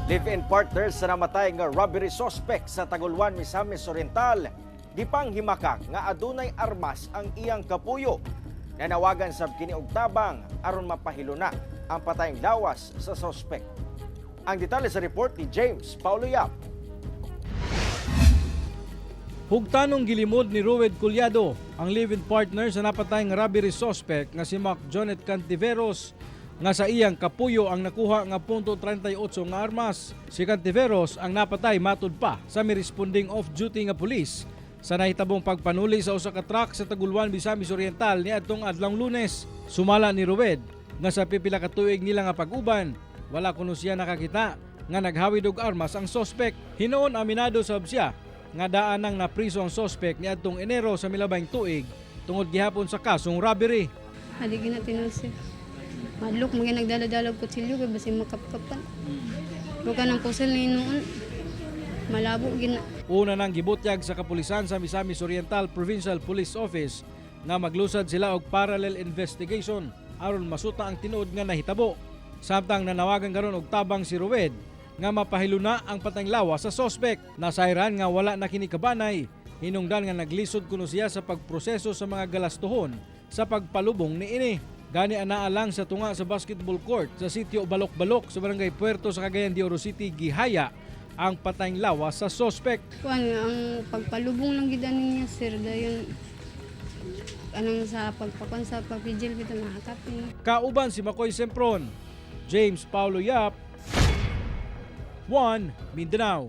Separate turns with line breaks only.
Live-in partner sa namatay nga robbery suspect sa Taguluan, Misamis Oriental, gipanghimakak nga adunay armas ang iyang kapuyo. Nanawagan sab kini og tabang aron mapahiluna ang patayng lawas sa suspect. Ang detalye sa report ni James Paulo Yap.
Hugtanong gilimod ni Rued Culiado, ang live-in partner sa napatay nga robbery suspect nga si Mac Jonet Cantiveros, nga sa iyang kapuyo ang nakuha nga .38 nga armas. Si Cantiveros ang napatay, matud pa sa miresponding off-duty nga pulis, sa nahitabong pagpanuli sa usa ka truck sa Taguluan, Misamis Oriental niadtong adlawng Lunes. Sumala ni Rued nga sa pipila ka tuig nila nga pag-uban, wala kuno siya nakakita nga naghawid og armas ang suspect. Hinuon aminado sab siya nga daan nang napriso ang suspect niadtong Enero sa milabayng tuig tungod gihapon sa kasong robbery.
Hali gina tinuod, sir. Madlok mga nagdala-dala og kutsilyo kay basin makapkapan. Bukan ang pusil ni noon. Malabo gina.
Una nang gibutyag sa kapulisan sa Misamis Oriental Provincial Police Office nga maglusad sila og parallel investigation aron masuta ang tinuod nga nahitabo. Samtang nanawagan karon og tabang si Rued nga mapahiluna ang patayng lawas sa suspect. Nasayran nga wala na kini kabanay hinungdan nga naglisod kuno siya sa pagproseso sa mga galastuhon sa pagpalubong niini. Gani anaa lang sa tunga sa basketball court sa sitio Balok-Balok sa Barangay Puerto sa Cagayan de Oro City gihaya ang patayng lawas sa suspect.
Kuan, ang pagpalubong lang gid ani niya, sir, dayon anang sa pagpakuan sa pagpigil bitaw nakakapin.
Kauban si Makoy Sempron, James Paulo Yap, 1 Mindanao.